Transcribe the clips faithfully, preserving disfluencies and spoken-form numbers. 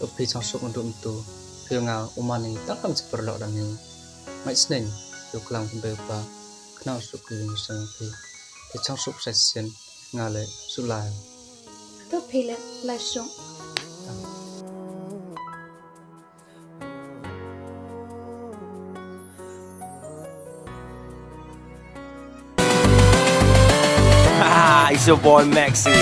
Phi changsuk yndu yntu, phi nga u man i tang kam chi paralok dang ni. Mai sneng, yow klam kumbe u pa, khnang suk ki yung sang phi. Phi changsuk sa sien, nga le, su lai. To phi le, lai suk. It's your boy Maxi.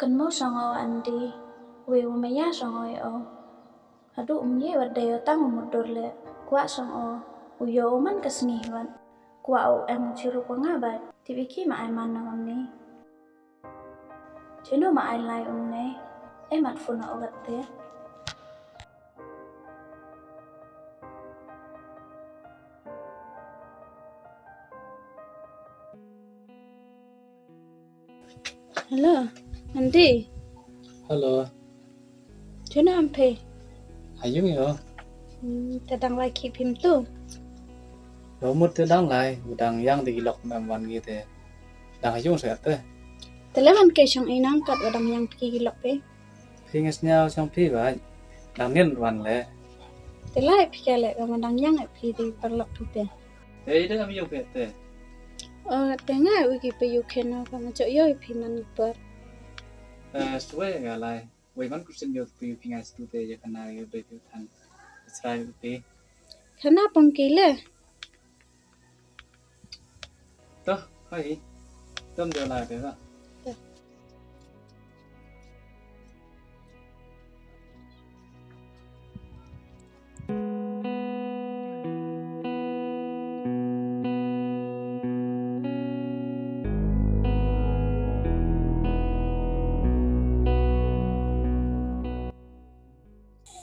Kynmaw sang o Andi, wei wa maya sang o ya o. Haduh um ye wat da yoh tang u mutdur le, kwah sang o, u yoh u man ka sngi wat. Kwah u em u chirup wa nga bait, tip i ki ma ai man na wan ni. Chino ma ai lai um ne, e mat phone o gat te. Hello, Andi. Hello. Chuna am phi? Ayung yo. Hmm, te dang lai ki phim tu. Lo mut te dang lai, u dang yang de ki lok mem wan ki te. Dang ayung sa te. Te le wan ke chong inang kat wa dang yang phi ki lok phi. Phi ngas nyau chong phi ba. Dang nien wan le. Te lai phi ke le ka ma dang yang phi di paralok phi te. Te i dang am yo ke te. O, te nga u ki pe yo ke no ka ma chok yo phi nan ni par. Eh, swe nga lai. Wei man ku sin yo pe yo phi ngai stu te ya kana yo be phi than. Srai yo pe. Kana pong ke le. Toh, hai. Tom jo lai pe ba. Toh.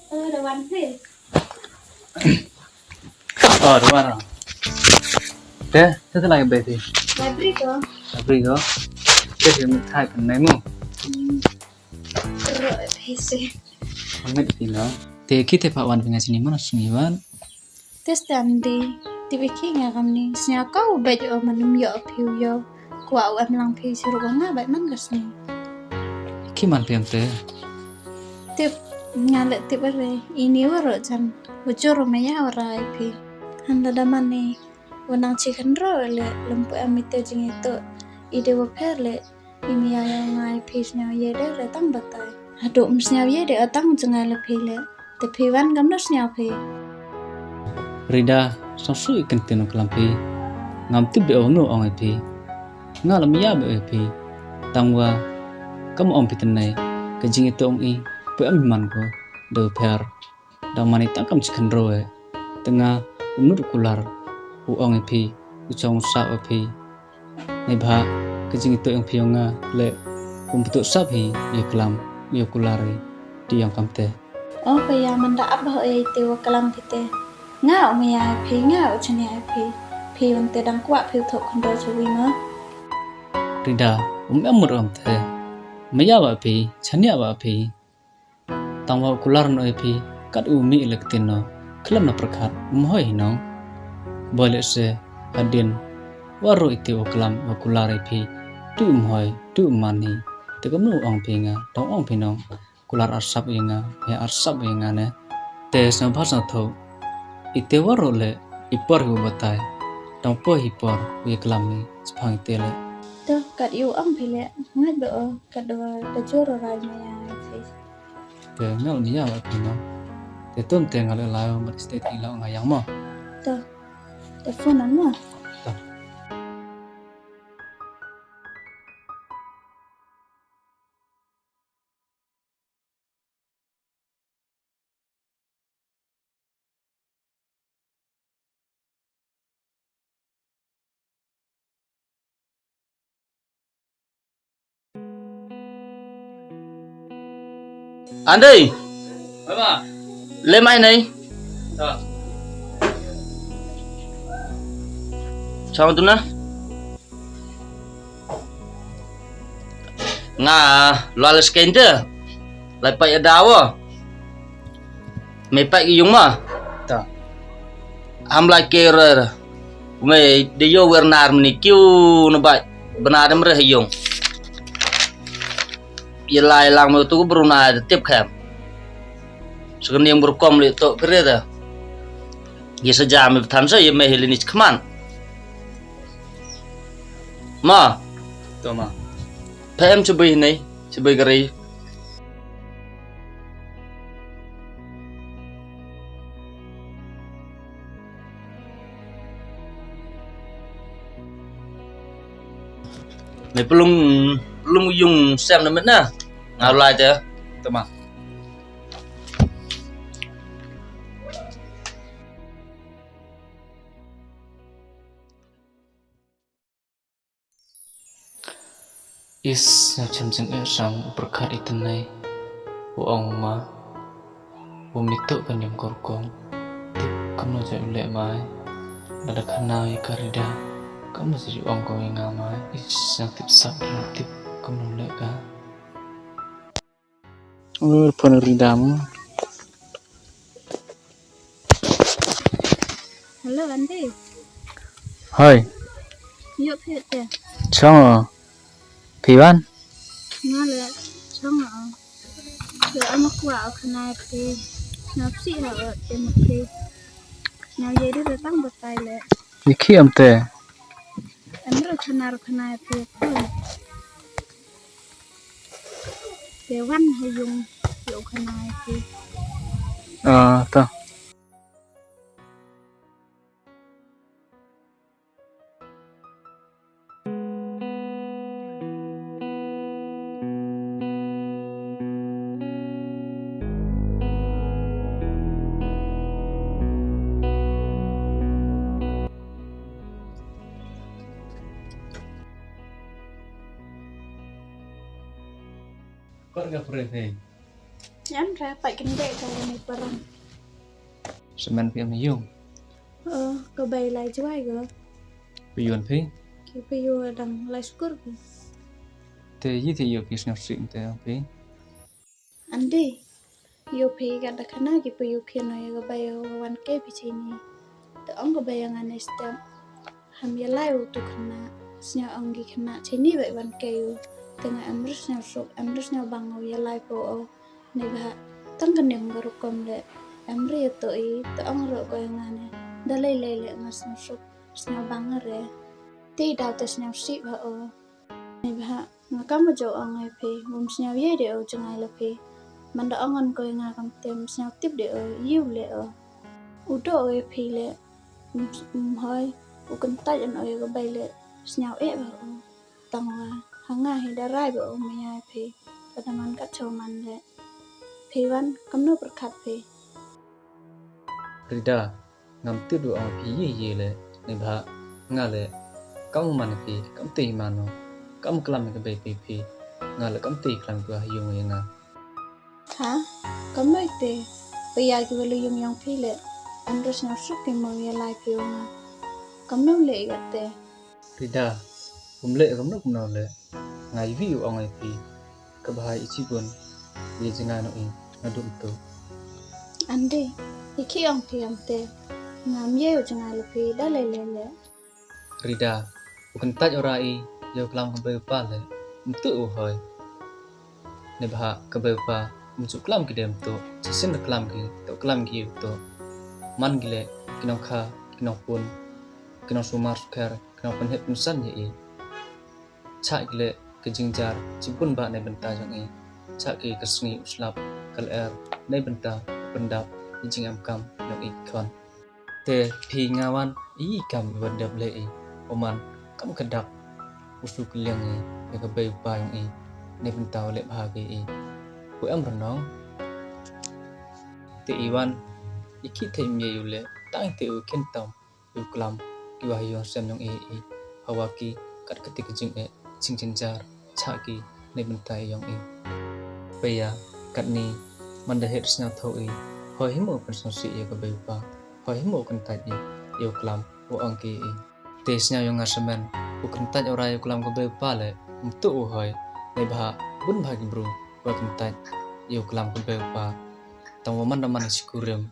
Oh, da wan phi. Oh, da wan. Te, te te lai be phi. Library ko. Library ko. Te phi mit thai kan nai mu. Hmm. Ro phi se. Amit phi no. Te ki te pa wan phi nga sini mana sini wan. Te stand di, tip i ki nga kam ni, sñiaw ka u bait o man um yoh phi u yoh, kwah u em lang phi chirup wa nga bait man ka sñiaw. Ki man phi em te? Tip, nga le tip are, ini waroh jan, u jur u maya wa rai phi. Han lada man ni, wa nang chi khan ro le, lum pu em i te jingitoh, i de wa pher le, I maya ya ngai phi sñiaw ye de re tang batai. Haduh um sñiaw ye de o tang jngai le phi le. Te phi wan kam no sñiaw phi. Rida, song sui kan tino klam phi. Ngam tip de o no ong e phi. Nga lam ya be e phi. Tang wa kam ong phi tnai. Ka jingitoh ong i. Pe am man ko. De pher. Dang mani tang kam chi khan ro e. Te nga u nut u kular u ong e phi, u chong u sap e phi. Neibhah ka jingitoh yong phi yong nga le, um pyntoh sap hi, ya klam, ya kular hi, ti yong kam te. O phi ya man da ap bah e te wa klam phi te. Nga u maya e phi, nga u chania e phi. Phi wan te dang kwah phi u thoh khan ro cha wi ma. Rida, um em mut ong te. Maya wa phi, chania wa phi. Tang wa u kular no e phi, kat u mih le ktien no, khlem na pyrkhat, um hoi hi nong. Boi le se, hadien, waroh ite u klam, wa kular e phi, tu um hoi, tu um man hi, te kamnu ong phi nga, tang ong phi nong, kular arsap ya nga, ya arsap ya nga ne. Te sñiawbha sñiawthooh, ite waroh le, i por hi u batai, dang poi hi por u yaklam i chaphang ite le. To, kat yow ong phi le, ngait ba o, kat wa da jur o rai maya i phi. Te ngait maya wa phi no. Te tum te nga le lai wa mat state i la nga yang mo. To, te phone an mo. To. Ande. Baba. Le mai nei. Ta. Chong tu na. Nga lua le skein te. Lai pait ya dawa. Me pait ki yung ma. Ta. Ham lai ke re. Me de yo wer nar mini kiu na bai. Bana dem re yung. Ye lai lang me tu bru na de tip khem. Sekening bru kom le to kre da. Ye sejam me than sa ye me hili ni kman. Ma. To ma. Phem chibai nei, chibai gari. Me pelung, pelung yung sem na met na. Nga lai te. To ma. Is, sñiaw chem jingeh sang u pyrkhat i tynrai, u ong ma, u mito ka niam ka rukom, tip kamno jait u leh mai, lada khana i ka Rida, kamno jait u ong ko i nga mai, is, sñiaw tip sap, tip kamno leh ka. Ur phone Rida mo. Hello, Ande. Hoi. Yoh phi te. Chong o. Phi wan? Nga le chong o. Te ama kwah o khana phi. Nga psi ha o te mo phi. Nga ye de tang batai le. Ye khi am te. Em ro khana ro khana phi. Te wan ha yung yoh khana phi. Ah, ta. Kor ka pre phi. Em ra pait kynde ka ni parang. Semen phi am yung. Oh, ka bei lai jwai ka. Phi yun phi? Ki phi yu dang lai skur phi. Te yi te yoh phi sñiaw sih te phi. Ande, yoh phi ka da khana ki phi yu khian o ya ka bei o wan ke phi chini. Te ong ka bei ya nga ne step. Ham ya lai u tu khana, sñiaw ong ki khana, chini bai wan ke u. Te nga em ru sñiaw suk, em ru sñiaw bang u ya lai po o. Neibhah, tang ka niam ka rukom le, em re ya to i, te ong ro ko ya nga ne, da lei lei le nga sñiaw suk, sñiaw bang re. Te daw te sñiaw sih bha o. Neibhah, nga kam wa jo ong e phi, wym sñiaw ye de o jngai le phi. Man da ong an ko ya nga kam te, wym sñiaw tip de o, yow le o. U do o ya phi le, wym, wym hoi, u kyntait an o ya ka bei le, sñiaw eh bha o. Tang wa, ha nga hi da rai ba u maya phi, ka da man ka chow man le. Phi wan, kamno pyrkhat phi. Rida, ngam tip du ong phi ye ye le, neibhah, nga le, kam man phi, kam te man o, kam klam ka bei phi phi, nga le kam te klam ka ha yung ya nga. Ha? Kamno ite? Paya ki wa lu yung yong phi le. Em ru sñiaw suk ki mo ya lai phi wa nga. Kamno le i ate? Rida, um le kamno kamno le. Nga i wi u ong i phi. Ka bha i chi bun. Ye jngai no i. Nga dum tu. Ande, i ki ong phi am te. Ngam ye u jngai le phi da le le le. Rida, u kyntait ora i, yow klam ka bei u pa le, mtu u hoi. Neibhah ka bei u pa, Ym ju klam ki dem to, chisien da klam ki, to klam ki to. Man ki le, ki nongkha, ki nongpun, ki nongsumar sukher, ki nongpynheh pynsan ya i. Chah ki le, ki jingjar, chibun ba nei bynta yong i. Chah ki ka sngi u slap, ka lyer, nei bynta, pyndap, i jingemkam, yong i khon. Te phi nga wan, i kam i wa dep le i, u man, kam ka dak, u su ka liang i, ya ka bei u pa yong i, nei bynta u le bha ki i. U em rnong, te i wan, i ki te im ye u le, tang te u kin tam, u klam, ki wa ha yung sem yong i i, hawa ki, kat kati ka jing e, jing jingjar, chah ki, nei bynta i yong i. Paya, kat ni, man da het sñiawthooh i, hoi him u pynsngewsih ya ka bei u pa, hoi him u kyntait i, ya u klam, u ong ki i. Te sñiaw yong nga samen, u kyntait u rai ya u klam ka bei u pa le, ym tu u hoi, nei bha, bun bha ki bru, wa kyntait, ya u klam ka bei u pa. Tang wa man da man i sikurim.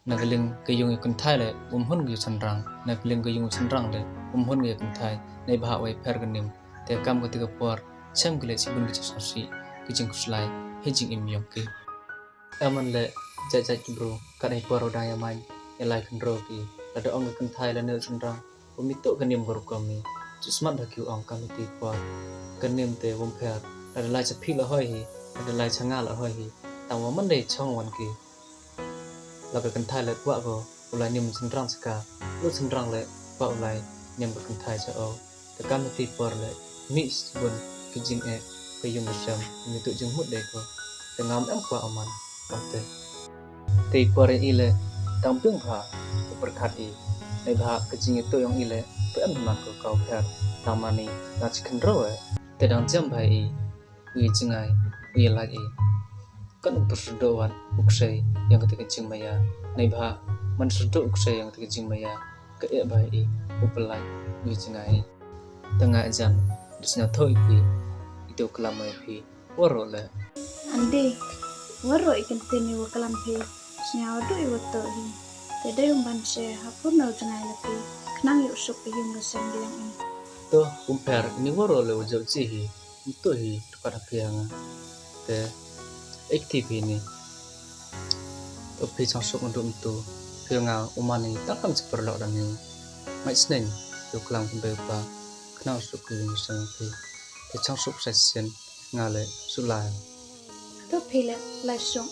Na ka liang ka yung ya kynthai le, um hun ka ya chynrang. Na ka liang ka yung chynrang le, um hun ka ya kynthai. Nei bha wei pher ka nim. Te kam kati ka por, chem ki le chibun ki jingsosi, ki jingkhuslai, he jingim yong ki. Em man le, jait jait ki bru, kat hei por u dang ya man, ya lai khynraw ki. Lada ong ka kynthai le ne chynrang, um i tu ka nim ka rukom i. Ju smat ha ki u ong kam kati por. Ka nim te wom pher, lada lai cha phi la hoi hi, lada lai cha nga la hoi hi. Tang wa man dei chong wan ki. La ka kynthai le kwah ko, u lai nim chynrang cha ka, u chynrang le kwah u lai nim ka kynthai cha o. Te kam kati por le, mih chibun ki jing e, ka yung ka sem, mi tu jingmut dei ko. Te ngam em kwah u man, kam te. Te i por i le, tang biang bha, u pyrkhat i. Nei bha ka jing i tu yong i le, pe em man ko ka u pher, tang man i, na chi khynraw e. Te dang jam bha i, u ya jngai, u ya lait i. Kan u pyrsdoh wan u ksei yong kati ka jingmaya. Nei bha, man sdoh u ksei yong kati ka jingmaya, ka eh bha i, u pynlait, u ya jngai. Tang nga jan, da sñiawthooh i phi, i tu klam i phi, waroh le. Andi, waroh i kynthai ni wa klam phi, sñiaw du i wa tu hi. Te dei um ban se, ha pun u jngai la phi, khnang yow suk ka yung ka sem biang i. To, um pher, ni waroh le u jop chi hi. Ym tu hi, tu kat ha phi ha nga. Te, ek ti phi ni. To phi chang suk ndu ym tu. Phi nga u man ni, tang kam chi pyrlok da ni. Ngai sneng, tu klam ka bei u pa. Khnang suk ka yung ka sem phi. Phi chang suk sa sien, nga le, su lai. To phi le, lai suk.